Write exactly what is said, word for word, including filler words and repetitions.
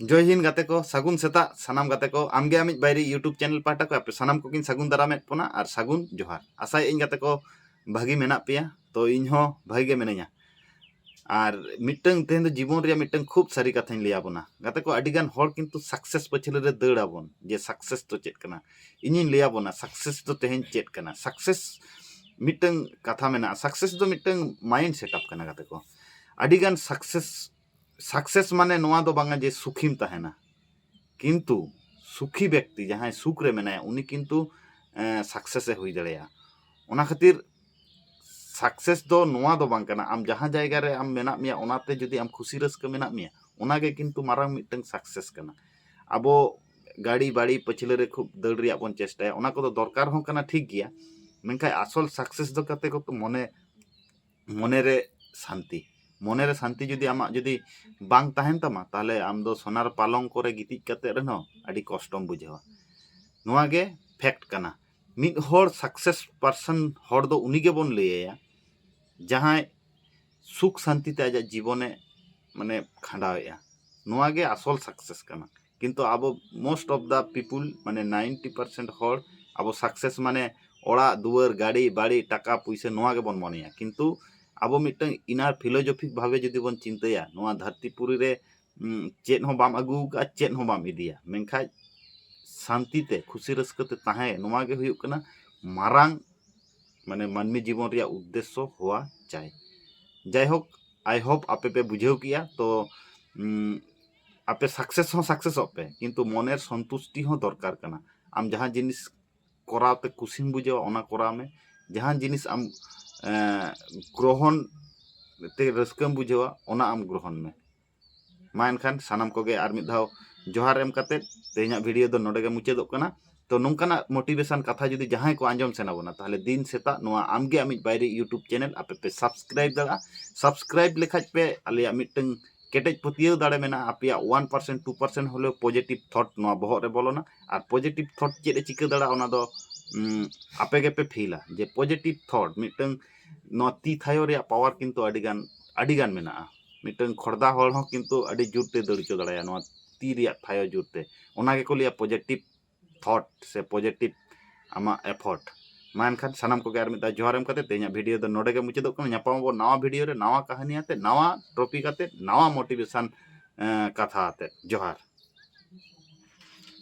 ᱡᱚᱭ ᱦᱤᱱᱫ ᱜᱟᱛᱮ ᱠᱚ, ᱥᱟᱹᱜᱩᱱ ᱥᱮᱛᱟᱜ ᱥᱟᱱᱟᱢ ᱜᱟᱛᱮ ᱠᱚ᱾ ᱟᱢᱜᱮ ᱟᱢᱤᱡ ᱵᱟᱭᱨᱤ YouTube ᱪᱮᱱᱮᱞ ᱯᱟᱦᱴᱟ ᱠᱷᱚᱱ ᱟᱯᱮ ᱥᱟᱱᱟᱢ ᱠᱚᱜᱮᱧ ᱥᱟᱹᱜᱩᱱ ᱫᱟᱨᱟᱢᱮᱫ ᱵᱚᱱᱟ ᱟᱨ ᱥᱟᱹᱜᱩᱱ ᱡᱚᱦᱟᱨ᱾ ᱟᱥᱟᱭᱮᱫ ᱟᱹᱧ ᱜᱟᱛᱮ ᱠᱚ ᱵᱷᱟᱹᱜᱤ ᱢᱮᱱᱟᱜ ᱯᱮᱭᱟ, ᱛᱚ ᱤᱧ ᱦᱚᱸ ᱵᱷᱟᱹᱜᱤ ᱜᱮ ᱢᱤᱱᱟᱹᱧᱟ᱾ ᱟᱨ ᱢᱤᱫᱴᱟᱝ ᱛᱮᱦᱮᱧ ᱫᱚ ᱡᱤᱵᱚᱱ ᱨᱮᱭᱟᱜ ᱢᱤᱫᱴᱟᱝ ᱠᱷᱩᱵ ᱥᱟᱹᱨᱤ ᱠᱟᱛᱷᱟᱧ ᱞᱟᱹᱭ ᱟᱵᱚᱱᱟ ᱜᱟᱛᱮ ᱠᱚ᱾ ᱟᱹᱰᱤ ᱜᱟᱱ ᱦᱚᱲ ᱠᱤᱱᱛᱩ ᱥᱟᱠᱥᱮᱥ ᱯᱟᱹᱪᱷᱞᱟᱹ ᱨᱮ ᱫᱟᱹᱲ ᱟᱵᱚᱱ, ᱡᱮ ᱥᱟᱠᱥᱮᱥ ᱫᱚ ᱪᱮᱫ ᱠᱟᱱᱟ᱾ ᱤᱧᱤᱧ ᱞᱟᱹᱭ ᱟᱵᱚᱱᱟ ᱥᱟᱠᱥᱮᱥ ᱫᱚ ᱛᱮᱦᱮᱧ ᱪᱮᱫ ᱠᱟᱱᱟ᱾ ᱥᱟᱠᱥᱮᱥ ᱢᱤᱫᱴᱟᱝ ᱠᱟᱛᱷᱟ ᱢᱮᱱᱟᱜᱼᱟ, ᱥᱟᱠᱥᱮᱥ ᱫᱚ ᱢᱤᱫᱴᱟᱝ ᱢᱟᱭᱤᱱᱰ ᱥᱮᱴᱟᱯ ᱠᱟᱱᱟ ᱜᱟᱛᱮ ᱠᱚ᱾ ᱟᱹᱰᱤ ᱜᱟᱱ ᱥᱟᱠᱥᱮᱥ ᱥᱟᱠᱥᱮᱥ ᱢᱟᱱᱮ ᱱᱚᱣᱟ ᱫᱚ ᱵᱟᱝᱟ ᱡᱮ ᱥᱩᱠᱷᱤᱢ ᱛᱟᱦᱮᱱᱟ, ᱠᱤᱱᱛᱩ ᱥᱩᱠᱷᱤ ᱵᱮᱠᱛᱤ ᱡᱟᱦᱟᱸᱭ ᱥᱩᱠ ᱨᱮ ᱢᱮᱱᱟᱭᱟ ᱩᱱᱤ ᱠᱤᱱᱛᱩ ᱥᱟᱠᱥᱮᱥ ᱮ ᱦᱩᱭ ᱫᱟᱲᱮᱭᱟᱜᱼᱟ᱾ ᱚᱱᱟ ᱠᱷᱟᱹᱛᱤᱨ ᱥᱟᱠᱥᱮᱥ ᱫᱚ ᱱᱚᱣᱟ ᱫᱚ ᱵᱟᱝ ᱠᱟᱱᱟ ᱟᱢ ᱡᱟᱦᱟᱸ ᱡᱟᱭᱜᱟ ᱨᱮ ᱟᱢ ᱢᱮᱱᱟᱜ ᱢᱮᱭᱟ ᱚᱱᱟᱛᱮ ᱡᱩᱫᱤ ᱟᱢ ᱠᱷᱩᱥᱤ ᱨᱟᱹᱥᱠᱟᱹ ᱢᱮᱱᱟᱜ ᱢᱮᱭᱟ, ᱚᱱᱟᱜᱮ ᱠᱤᱱᱛᱩ ᱢᱟᱨᱟᱝ ᱢᱤᱫᱴᱟᱝ ᱥᱟᱠᱥᱮᱥ ᱠᱟᱱᱟ᱾ ᱟᱵᱚ ᱜᱟᱹᱲᱤ ᱵᱟᱹᱲᱤ ᱯᱟᱹᱪᱷᱞᱟᱹ ᱨᱮ ᱠᱷᱩᱵ ᱫᱟᱹᱲ ᱨᱮᱭᱟᱜ ᱵᱚᱱ ᱪᱮᱥᱴᱟᱭᱟ, ᱚᱱᱟ ᱠᱚᱫᱚ ᱫᱚᱨᱠᱟᱨ ᱦᱚᱸ ᱠᱟᱱᱟ, ᱴᱷᱤᱠ ᱜᱮᱭᱟ᱾ ᱢᱮᱱᱠᱷᱟᱱ ᱟᱥᱚᱞ ᱥᱟᱠᱥᱮᱥ ᱫᱚ ᱜᱟᱛᱮ ᱠᱚ ᱢᱚᱱᱮ ᱢᱚᱱᱮᱨᱮ ᱥᱟᱱᱛᱤ᱾ ᱢᱚᱱᱮᱨᱮ ᱥᱟᱱᱛᱤ ᱡᱩᱫᱤ ᱟᱢᱟᱜ ᱡᱩᱫᱤ ᱵᱟᱝ ᱛᱟᱦᱮᱱ ᱛᱟᱢᱟ, ᱛᱟᱦᱚᱞᱮ ᱟᱢ ᱫᱚ ᱥᱚᱱᱟᱨ ᱯᱟᱞᱚᱝ ᱠᱚᱨᱮ ᱜᱤᱛᱤᱡ ᱠᱟᱛᱮ ᱨᱮᱦᱚᱸ ᱟᱹᱰᱤ ᱠᱚᱥᱴᱚᱢ ᱵᱩᱡᱷᱟᱹᱣᱟ᱾ ᱱᱚᱣᱟ ᱜᱮ ᱯᱷᱮᱠᱴ ᱠᱟᱱᱟ᱾ ᱢᱤᱫ ᱦᱚᱲ ᱥᱟᱠᱥᱮᱥ ᱯᱟᱨᱥᱚᱱ ᱦᱚᱲ ᱫᱚ ᱩᱱᱤ ᱜᱮᱵᱚᱱ ᱞᱟᱹᱭᱟᱭᱟ ᱡᱟᱦᱟᱸᱭ ᱥᱩᱠ ᱥᱟᱱᱛᱤ ᱛᱮ ᱟᱡᱟᱜ ᱡᱤᱵᱚᱱᱮ ᱢᱟᱱᱮ ᱠᱷᱟᱸᱰᱟᱣᱮᱫᱼᱟ᱾ ᱱᱚᱣᱟ ᱜᱮ ᱟᱥᱚᱞ ᱥᱟᱠᱥᱮᱥ ᱠᱟᱱᱟ᱾ ᱠᱤᱱᱛᱩ ᱟᱵᱚ most of the people ᱢᱟᱱᱮ ninety percent ᱦᱚᱲ ᱟᱵᱚ ᱥᱟᱠᱥᱮᱥ ᱢᱟᱱᱮ ᱚᱲᱟᱜ ᱫᱩᱣᱟᱹᱨ, ᱜᱟᱹᱰᱤ ᱵᱟᱹᱲᱤ, ᱴᱟᱠᱟ ᱯᱩᱭᱥᱟᱹ, ᱱᱚᱣᱟ ᱜᱮᱵᱚᱱ ᱢᱚᱱᱮᱭᱟ᱾ ᱠᱤᱱᱛᱩ ᱟᱵᱚ ᱢᱤᱫᱴᱟᱝ inner philosophic ᱵᱷᱟᱵᱮ ᱡᱩᱫᱤ ᱵᱚᱱ ᱪᱤᱱᱛᱟᱹᱭᱟ, ᱱᱚᱣᱟ ᱫᱷᱟᱹᱨᱛᱤ ᱯᱩᱨᱤ ᱨᱮ ᱩᱸ, ᱪᱮᱫ ᱦᱚᱸ ᱵᱟᱢ ᱟᱹᱜᱩ ᱟᱠᱟᱫᱼᱟ, ᱪᱮᱫ ᱦᱚᱸ ᱵᱟᱢ ᱤᱫᱤᱭᱟ, ᱢᱮᱱᱠᱷᱟᱱ ᱥᱟᱱᱛᱤ ᱛᱮ ᱠᱷᱩᱥᱤ ᱨᱟᱹᱥᱠᱟᱹ ᱛᱮ ᱛᱟᱦᱮᱸ, ᱱᱚᱣᱟ ᱜᱮ ᱦᱩᱭᱩᱜ ᱠᱟᱱᱟ ᱢᱟᱨᱟᱝ ᱢᱟᱱᱮ ᱢᱟᱹᱱᱢᱤ ᱡᱤᱵᱚᱱ ᱨᱮᱭᱟᱜ ᱩᱫᱽᱫᱮᱥᱥᱚ ᱦᱚᱣᱟ ᱪᱟᱭ᱾ ᱡᱟᱭᱦᱳᱠ, I hope ᱟᱯᱮ ᱯᱮ ᱵᱩᱡᱷᱟᱹᱣ ᱠᱮᱜᱼᱟ᱾ ᱛᱚ ᱩᱸ, ᱟᱯᱮ ᱥᱟᱠᱥᱮᱥ ᱦᱚᱸ ᱥᱟᱠᱥᱮᱥᱚᱜ ᱯᱮ, ᱠᱤᱱᱛᱩ ᱢᱚᱱᱮᱨ ᱥᱚᱱᱛᱩᱥᱴᱤ ᱦᱚᱸ ᱫᱚᱨᱠᱟᱨ ᱠᱟᱱᱟ᱾ ᱟᱢ ᱡᱟᱦᱟᱸ ᱡᱤᱱᱤᱥ ᱠᱚᱨᱟᱣ ᱛᱮ ᱠᱩᱥᱤᱢ ᱵᱩᱡᱷᱟᱹᱣᱟ ᱚᱱᱟ ᱠᱚᱨᱟᱣ ᱢᱮ, ᱡᱟᱦᱟᱸ ᱡᱤᱱᱤᱥ ᱟᱢ ᱮᱸ, ᱜᱨᱚᱦᱚᱱ ᱛᱮ ᱨᱟᱹᱥᱠᱟᱹᱢ ᱵᱩᱡᱷᱟᱹᱣᱟ ᱚᱱᱟ ᱟᱢ ᱜᱨᱚᱦᱚᱱ ᱢᱮ᱾ ᱢᱟ ᱮᱱᱠᱷᱟᱱ ᱥᱟᱱᱟᱢ ᱠᱚᱜᱮ ᱟᱨ ᱢᱤᱫ ᱫᱷᱟᱣ ᱡᱚᱦᱟᱨ ᱮᱢ ᱠᱟᱛᱮ ᱛᱮᱦᱮᱧᱟᱜ ᱵᱷᱤᱰᱤᱭᱳ ᱫᱚ ᱱᱚᱰᱮ ᱜᱮ ᱢᱩᱪᱟᱹᱫᱚᱜ ᱠᱟᱱᱟ᱾ ᱛᱚ ᱱᱚᱝᱠᱟᱱᱟᱜ ᱢᱳᱴᱤᱵᱷᱮᱥᱚᱱ ᱠᱟᱛᱷᱟ ᱡᱩᱫᱤ ᱡᱟᱦᱟᱸᱭ ᱠᱚ ᱟᱸᱡᱚᱢ ᱥᱟᱱᱟ ᱵᱚᱱᱟ, ᱛᱟᱦᱚᱞᱮ ᱫᱤᱱ ᱥᱮᱛᱟᱜ ᱱᱚᱣᱟ ᱟᱢᱜᱮ ᱟᱢᱤᱡ ᱵᱟᱭᱨᱤ YouTube ᱪᱮᱱᱮᱞ ᱟᱯᱮ ᱯᱮ ᱥᱟᱵᱥᱠᱨᱟᱭᱤᱵ ᱫᱟᱲᱮᱭᱟᱜᱼᱟ᱾ ᱥᱟᱵᱥᱠᱨᱟᱭᱤᱵ ᱞᱮᱠᱷᱟᱡ ᱯᱮ ᱟᱞᱮᱭᱟᱜ ᱢᱤᱫᱴᱟᱝ ᱠᱮᱴᱮᱡ ᱯᱟᱹᱛᱭᱟᱹᱣ ᱫᱟᱲᱮ ᱢᱮᱱᱟᱜᱼᱟ᱾ ᱟᱯᱮᱭᱟᱜ one percent two percent ᱦᱚᱞᱮᱣ ᱯᱚᱡᱤᱴᱤᱵᱷ ᱛᱷᱚᱴ ᱱᱚᱣᱟ ᱵᱚᱦᱚᱜ ᱨᱮ ᱵᱚᱞᱚᱱᱟ᱾ ᱟᱨ ᱯᱚᱡᱤᱴᱤᱵᱷ ᱛᱷᱚᱴ ᱪᱮᱫ ᱮ ᱪᱤᱠᱟᱹ ᱫᱟᱲᱮᱭᱟᱜᱼᱟ ᱚᱱᱟ ᱫᱚ ᱩᱸ, ᱟᱯᱮ ᱜᱮᱯᱮ ᱯᱷᱤᱞᱟ ᱡᱮ ᱯᱚᱡᱤᱴᱤᱵᱷ ᱛᱷᱚᱴ ᱢᱤᱫᱴᱟᱝ ᱱᱚᱣᱟ ᱛᱤ ᱛᱷᱟᱭᱚ ᱨᱮᱭᱟᱜ ᱯᱟᱣᱟᱨ ᱠᱤᱱᱛᱩ ᱟᱹᱰᱤ ᱜᱟᱱ ᱟᱹᱰᱤ ᱜᱟᱱ ᱢᱮᱱᱟᱜᱼᱟ᱾ ᱢᱤᱫᱴᱟᱝ ᱠᱷᱚᱲᱫᱟ ᱦᱚᱲ ᱦᱚᱸ ᱠᱤᱱᱛᱩ ᱟᱹᱰᱤ ᱡᱳᱨ ᱛᱮ ᱫᱟᱹᱲ ᱦᱚᱪᱚ ᱫᱟᱲᱮᱭᱟᱜᱼᱟ ᱱᱚᱣᱟ ᱛᱤ ᱨᱮᱭᱟᱜ ᱛᱷᱟᱭᱚ ᱡᱳᱨ ᱛᱮ᱾ ᱚᱱᱟ ᱜᱮᱠᱚ ᱞᱟᱹᱭᱟ positive thought ᱥᱮ positive ᱟᱢᱟᱜ effort᱾ ᱢᱟ ᱮᱱᱠᱷᱟᱱ ᱥᱟᱱᱟᱢ ᱠᱚᱜᱮ ᱟᱨ ᱢᱤᱫ ᱫᱷᱟᱣ ᱡᱚᱦᱟᱨ ᱮᱢ ᱠᱟᱛᱮ ᱛᱮᱦᱮᱧᱟᱜ video ᱫᱚ ᱱᱚᱰᱮ ᱜᱮ ᱢᱩᱪᱟᱹᱫᱚᱜ ᱠᱟᱱᱟ᱾ ᱧᱟᱯᱟᱢ ᱟᱵᱚ ᱱᱟᱣᱟ video ᱨᱮ, ᱱᱟᱣᱟ ᱠᱟᱹᱦᱱᱤ ᱟᱛᱮ, ᱱᱟᱣᱟ topic ᱟᱛᱮ, ᱱᱟᱣᱟ motivation, ᱮᱸ, ᱠᱟᱛᱷᱟ ᱟᱛᱮ᱾ ᱡᱚᱦᱟᱨ᱾